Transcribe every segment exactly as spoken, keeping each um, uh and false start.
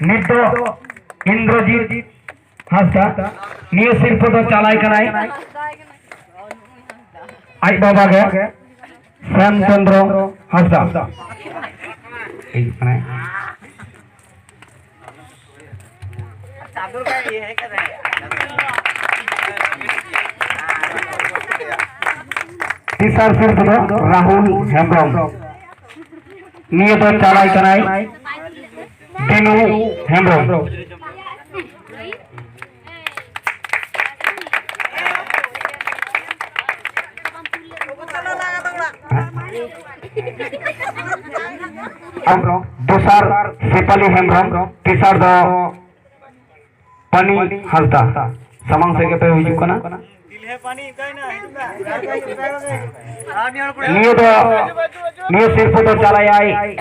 ᱱᱤᱛ ᱫᱚ ᱤᱱᱫᱨᱚᱡᱤᱛ ᱦᱟᱸᱥᱫᱟ, ᱱᱤᱭᱟᱹ ᱥᱤᱨᱯᱟᱹ ᱫᱚ ᱪᱟᱞᱟᱭ ᱠᱟᱱᱟᱭ ᱟᱡ ᱵᱟᱵᱟ ᱜᱮ, ᱥᱮᱢ ᱪᱚᱸᱫᱽᱨᱚ ᱦᱟᱸᱥᱫᱟ᱾ ᱦᱤᱡᱩᱜ ᱠᱟᱱᱟᱭ᱾ ᱛᱮᱥᱟᱨ ᱥᱤᱨᱯᱟᱹ ᱫᱚ ᱨᱟᱦᱩᱞ ᱦᱮᱢᱵᱨᱚᱢ, ᱱᱤᱭᱟᱹ ᱫᱚ ᱪᱟᱞᱟᱭ ᱠᱟᱱᱟᱭ ᱫᱤᱱᱩ ᱦᱮᱢᱵᱨᱚᱢ᱾ ᱫᱚᱥᱟᱨ ᱥᱮᱯᱟᱞᱤ ᱦᱮᱢᱵᱨᱚᱢ, ᱛᱮᱥᱟᱨ ᱫᱚ ᱯᱟᱱᱤ ᱦᱟᱸᱥᱫᱟ᱾ ᱥᱟᱢᱟᱝ ᱥᱮᱫ ᱜᱮᱯᱮ ᱦᱤᱡᱩᱜ ᱠᱟᱱᱟ᱾ ᱱᱤᱭᱟᱹ ᱫᱚ, ᱱᱤᱭᱟᱹ ᱥᱤᱨᱯᱟᱹ ᱫᱚ ᱪᱟᱞᱟᱭᱟᱭ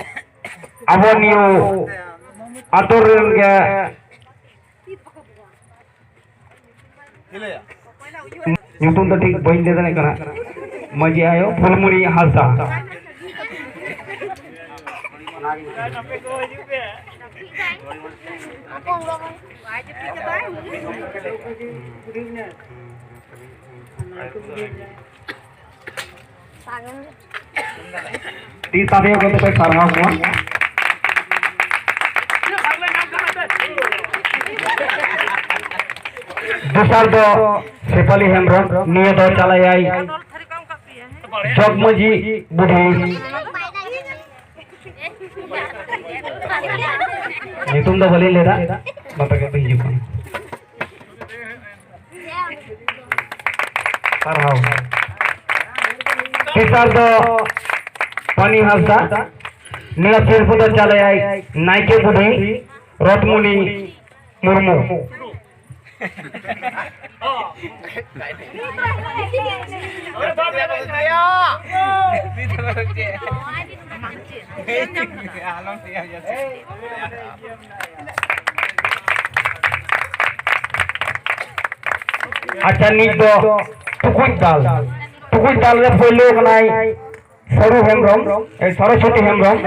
ᱟᱵᱚ ᱱᱤᱭᱟᱹ ᱟᱛᱳ ᱨᱮᱱ ᱜᱮ, ᱧᱩᱛᱩᱢ ᱫᱚ ᱴᱷᱤᱠ ᱵᱟᱹᱧ ᱞᱟᱹᱭ ᱫᱟᱲᱮᱭᱟᱜ ᱠᱟᱱᱟ, ᱢᱟᱹᱡᱷᱤ ᱟᱭᱳ ᱯᱷᱩᱞᱢᱩᱱᱤ ᱦᱟᱸᱥᱫᱟ᱾ ᱛᱤ ᱛᱟᱵᱮ ᱠᱚ ᱛᱮᱯᱮ ᱥᱟᱨᱦᱟᱣ ᱠᱚᱣᱟ᱾ ᱫᱚᱥᱟᱨ ᱫᱚ ᱥᱮᱯᱷᱟᱞᱤ ᱦᱮᱢᱵᱨᱚᱢ, ᱱᱤᱭᱟᱹ ᱫᱚ ᱪᱟᱞᱟᱭᱟᱭ ᱡᱚᱜᱽ ᱢᱟᱹᱡᱷᱤ ᱵᱩᱰᱷᱤ᱾ ᱧᱩᱛᱩᱢ ᱫᱚ ᱵᱟᱹᱞᱤᱧ ᱞᱟᱹᱭᱫᱟ, ᱵᱟᱯᱮ ᱠᱟᱛᱮ ᱦᱤᱡᱩᱜ ᱠᱟᱱᱟ᱾ ᱥᱟᱨᱦᱟᱣ᱾ ᱛᱮᱥᱟᱨ ᱫᱚ ᱯᱟᱱᱤ ᱦᱟᱸᱥᱫᱟ, ᱱᱤᱭᱟᱹ ᱥᱤᱨᱯᱟᱹ ᱫᱚ ᱪᱟᱞᱟᱭᱟᱭ ᱱᱟᱭᱠᱮ ᱵᱩᱰᱷᱤ ᱨᱚᱛᱢᱩᱱᱤ ᱢᱩᱨᱢᱩ᱾ ᱟᱪᱪᱷᱟ, ᱱᱤᱛ ᱫᱚ ᱴᱩᱠᱩᱡ ᱫᱟᱞ, ᱴᱩᱠᱩᱡ ᱫᱟᱞ ᱨᱮ ᱯᱳᱭᱞᱳ ᱠᱟᱱᱟᱭ ᱥᱟᱹᱨᱩ ᱦᱮᱢᱵᱨᱚᱢ, ᱮ, ᱥᱚᱨᱚᱥᱚᱛᱤ ᱦᱮᱢᱵᱨᱚᱢ᱾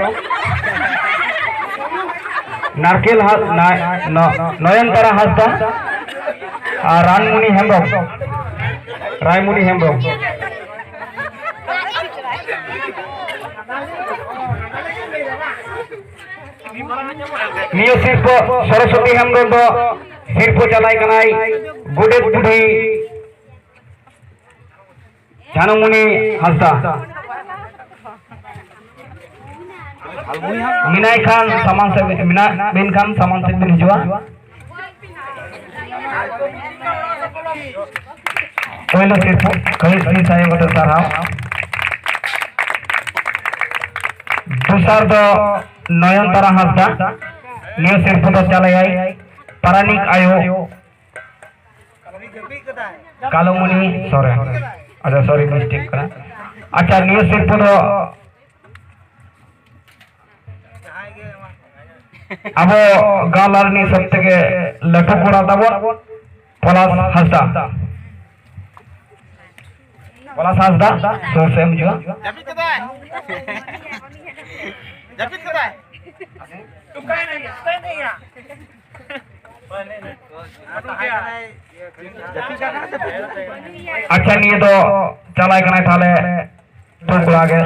ᱱᱟᱨᱠᱮᱞ ᱦᱟᱸᱥ-, ᱱᱟ-, ᱱᱚ-, ᱱᱚᱭᱚᱱᱛᱟᱨᱟ ᱦᱟᱸᱥᱫᱟ ᱟᱨ ᱨᱟᱱᱢᱩᱱᱤ ᱦᱮᱢᱵᱨᱚᱢ, ᱨᱟᱭᱢᱩᱱᱤ ᱦᱮᱢᱵᱨᱚᱢ᱾ ᱱᱤᱭᱟᱹ ᱥᱤᱨᱯᱟᱹ ᱥᱚᱨᱚᱥᱚᱛᱤ ᱦᱮᱢᱵᱨᱚᱢ ᱫᱚ ᱥᱤᱨᱯᱟᱹ ᱪᱟᱞᱟᱭ ᱠᱟᱱᱟᱭ ᱜᱚᱰᱮᱛ ᱵᱩᱰᱷᱤ ᱡᱷᱟᱱᱩᱢᱩᱱᱤ ᱦᱟᱸᱥᱫᱟ᱾ ᱢᱮᱱᱟᱭ ᱠᱷᱟᱱ ᱥᱟᱢᱟᱝ ᱥᱮᱫ, ᱢᱮᱱᱟᱜ ᱵᱤᱱ ᱠᱷᱟᱱ ᱥᱟᱢᱟᱝ ᱥᱮᱫ ᱵᱤᱱ ᱦᱤᱡᱩᱜᱼᱟ᱾ ᱯᱳᱭᱞᱳ ᱥᱤᱨᱯᱟᱹ ᱠᱟᱹᱭ ᱥᱤ ᱥᱟᱭᱚ ᱠᱟᱛᱮ ᱥᱟᱨᱦᱟᱣ᱾ ᱫᱚᱥᱟᱨ ᱫᱚ ᱱᱚᱭᱚᱱᱛᱟᱨᱟ ᱦᱟᱸᱥᱫᱟ᱾ ᱱᱤᱭᱟᱹ ᱥᱤᱨᱯᱟᱹ ᱫᱚ ᱪᱟᱞᱟᱭᱟᱭ ᱯᱟᱨᱟᱱᱤᱠ ᱟᱭᱳ ᱠᱟᱞᱚᱢᱩᱱᱤ ᱥᱚᱨᱮᱱ᱾ ᱟᱪᱪᱷᱟ, ᱥᱚᱨᱤ, ᱢᱤᱥᱴᱮᱠ ᱠᱟᱱᱟ᱾ ᱟᱪᱪᱷᱟ, ᱱᱤᱭᱟᱹ ᱥᱤᱨᱯᱟᱹ ᱫᱚ ᱟᱵᱚ ᱜᱟᱶᱞᱟ ᱨᱤᱱᱤᱡ ᱥᱚᱵ ᱛᱷᱮᱠᱮ ᱞᱟᱹᱴᱩ ᱠᱚᱲᱟ ᱛᱟᱵᱚᱱ ᱯᱚᱞᱟᱥ ᱦᱟᱸᱥᱫᱟ᱾ ᱯᱚᱞᱟᱥ ᱦᱟᱸᱥᱫᱟ, ᱥᱩᱨ ᱥᱮᱫ ᱮᱢ ᱦᱤᱡᱩᱜᱼᱟ᱾ ᱡᱟᱹᱯᱤᱫ ᱠᱟᱫᱟᱭ᱾ ᱡᱟᱹᱯᱤᱫ ᱠᱟᱫᱟᱭ᱾ ᱟᱪᱪᱷᱟ, ᱱᱤᱭᱟᱹ ᱫᱚ ᱪᱟᱞᱟᱭ ᱠᱟᱱᱟᱭ ᱛᱟᱦᱞᱮ ᱛᱚ ᱠᱚᱲᱟ ᱜᱮ,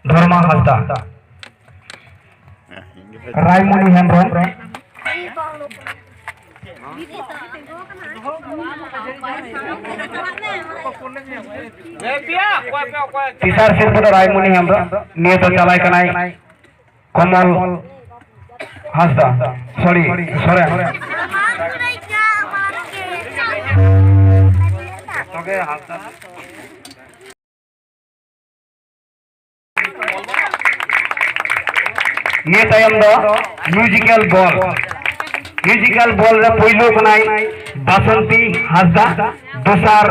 ᱫᱷᱚᱨᱢᱟ ᱦᱟᱸᱥᱫᱟ, ᱨᱟᱭᱢᱩᱱᱤ ᱦᱮᱢᱵᱨᱚᱢ᱾ ᱛᱮᱥᱟᱨ ᱥᱤᱨᱯᱟᱹ ᱫᱚ ᱨᱟᱭᱢᱩᱱᱤ ᱦᱮᱢᱵᱨᱚᱢ, ᱱᱤᱭᱟᱹ ᱫᱚ ᱪᱟᱞᱟᱭ ᱠᱟᱱᱟᱭ ᱠᱚᱢᱚᱞ ᱦᱟᱸᱥᱫᱟ, ᱥᱚᱨᱤ, ᱥᱚᱨᱮᱱ᱾ ᱱᱤᱭᱟᱹ ᱛᱟᱭᱚᱢ ᱫᱚ ᱢᱤᱭᱩᱡᱤᱠᱟᱞ ᱵᱚᱞ᱾ ᱢᱤᱭᱩᱡᱤᱠᱟᱞ ᱵᱚᱞ ᱨᱮ ᱯᱩᱭᱞᱩ ᱠᱟᱱᱟᱭ ᱵᱟᱥᱚᱱᱛᱤ ᱦᱟᱸᱥᱫᱟ, ᱫᱚᱥᱟᱨ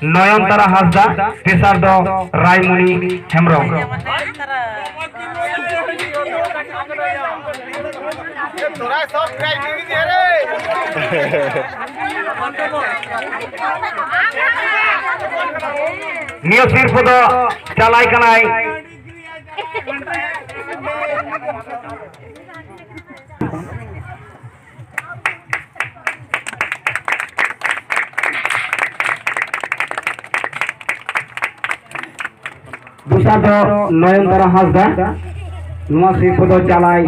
ᱱᱚᱭᱚᱱᱛᱟᱨᱟ ᱦᱟᱸᱥᱫᱟ, ᱛᱮᱥᱟᱨ ᱫᱚ ᱨᱟᱭᱢᱩᱱᱤ ᱦᱮᱢᱵᱨᱚᱢ᱾ ᱱᱤᱭᱟᱹ ᱥᱤᱨᱯᱟᱹ ᱫᱚ ᱪᱟᱞᱟᱭ ᱠᱟᱱᱟᱭ ᱫᱚᱥᱟᱨ ᱫᱚ ᱱᱚᱭᱚᱱᱛᱟᱨᱟ ᱦᱟᱸᱥᱫᱟ, ᱱᱚᱣᱟ ᱥᱤᱨᱯᱟᱹ ᱫᱚ ᱪᱟᱞᱟᱭ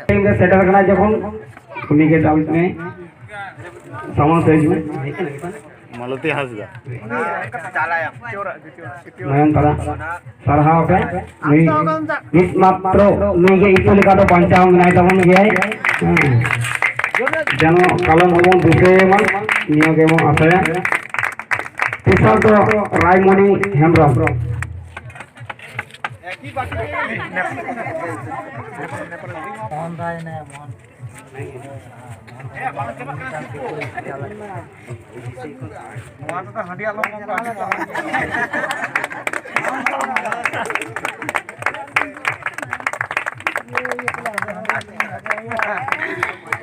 ᱴᱷᱮᱱ ᱜᱮ ᱥᱮᱴᱮᱨ ᱠᱟᱱᱟ, ᱡᱚᱠᱷᱚᱱ ᱩᱱᱤ ᱜᱮ ᱫᱟᱞ ᱢᱮ, ᱥᱟᱢᱟᱝ ᱥᱮᱫ ᱦᱤᱡᱩᱜ ᱢᱮ᱾ ᱢᱟᱞᱚᱛᱤ ᱦᱟᱸᱥᱫᱟ᱾ ᱱᱚᱭᱚᱱ ᱛᱟᱨᱟ, ᱥᱟᱨᱦᱟᱣ ᱯᱮ᱾ ᱱᱩᱭ ᱢᱤᱫ ᱢᱟᱛᱨᱚ ᱱᱩᱭ ᱜᱮ ᱤᱛᱟᱹ ᱞᱮᱠᱟ ᱫᱚ ᱵᱟᱧᱪᱟᱣ ᱢᱮᱱᱟᱭ ᱛᱟᱵᱚᱱ ᱜᱮᱭᱟᱭ᱾ ᱦᱮᱸ᱾ ᱡᱮᱱᱚ ᱠᱟᱞᱚᱢ ᱦᱚᱸᱵᱚᱱ ᱫᱤᱥᱟᱹᱭᱮ ᱢᱟ, ᱱᱤᱭᱟᱹ ᱜᱮᱵᱚᱱ ᱟᱥᱟᱭᱟ᱾ ᱛᱮᱥᱟᱨ ᱫᱚ ᱨᱟᱭᱢᱚᱱᱤ ᱦᱮᱢᱵᱨᱚᱢ᱾ ᱱᱚᱣᱟ ᱫᱚ ᱦᱟᱺᱰᱤ ᱟᱞᱚᱢ ᱮᱢᱟ ᱠᱚᱣᱟ᱾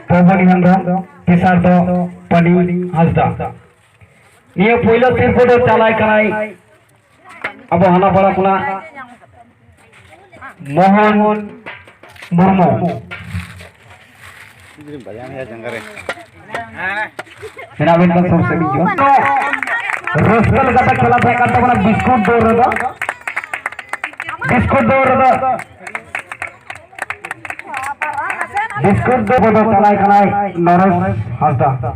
ᱯᱨᱚᱵᱷᱩ ᱦᱮᱢᱵᱨᱚᱢ, ᱛᱮᱥᱟᱨ ᱫᱚ ᱯᱟᱱᱤ ᱦᱟᱸᱥᱫᱟ᱾ ᱱᱤᱭᱟᱹ ᱯᱳᱭᱞᱳ ᱥᱤᱨᱯᱟᱹ ᱫᱚ ᱪᱟᱞᱟᱭ ᱠᱟᱱᱟᱭ ᱟᱵᱚ ᱦᱟᱱᱟ ᱯᱟᱲᱟ ᱠᱷᱚᱱᱟᱜ ᱢᱳᱦᱚᱱ ᱢᱩᱨᱢᱩ᱾ ᱵᱟᱡᱟᱣ ᱮᱱᱟ ᱡᱟᱸᱜᱟ ᱨᱮ᱾ ᱦᱮᱱᱟᱜ ᱵᱮᱱ ᱠᱷᱟᱱ ᱥᱚᱵ ᱥᱮᱫ ᱦᱤᱡᱩᱜᱼᱟ᱾ ᱨᱟᱹᱥᱠᱟᱹ ᱞᱮᱠᱟᱛᱮ ᱠᱷᱮᱞᱟ ᱛᱟᱦᱮᱸ ᱠᱟᱱ ᱛᱟᱵᱚᱱᱟ ᱵᱤᱥᱠᱩᱴ ᱫᱟᱹᱣᱲ ᱨᱮᱫᱚ, ᱵᱤᱥᱠᱩᱴ ᱫᱟᱹᱣᱲ ᱨᱮᱫᱚ, ᱵᱤᱥᱠᱩᱴ ᱫᱟᱹᱣᱲ ᱨᱮᱫᱚ ᱪᱟᱞᱟᱭ ᱠᱟᱱᱟᱭ ᱱᱚᱨᱮᱥ ᱦᱟᱸᱥᱫᱟ᱾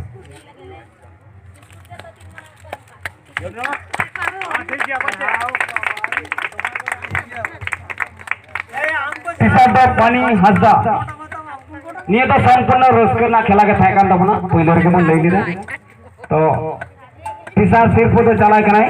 ᱛᱮᱥᱟᱨ ᱫᱚ ᱯᱟᱱᱤ ᱦᱟᱸᱥᱫᱟ᱾ ᱱᱤᱭᱟᱹ ᱫᱚ ᱥᱚᱢᱯᱩᱨᱱᱚ ᱨᱟᱹᱥᱠᱟᱹ ᱨᱮᱱᱟᱜ ᱠᱷᱮᱞᱟ ᱜᱮ ᱛᱟᱦᱮᱸ ᱠᱟᱱ ᱛᱟᱵᱚᱱᱟ, ᱯᱳᱭᱞᱳ ᱨᱮᱜᱮ ᱵᱚᱱ ᱞᱟᱹᱭ ᱞᱮᱫᱟ᱾ ᱛᱚ ᱛᱮᱥᱟᱨ ᱥᱤᱨᱯᱟᱹ ᱫᱚ ᱪᱟᱞᱟᱭ ᱠᱟᱱᱟᱭ᱾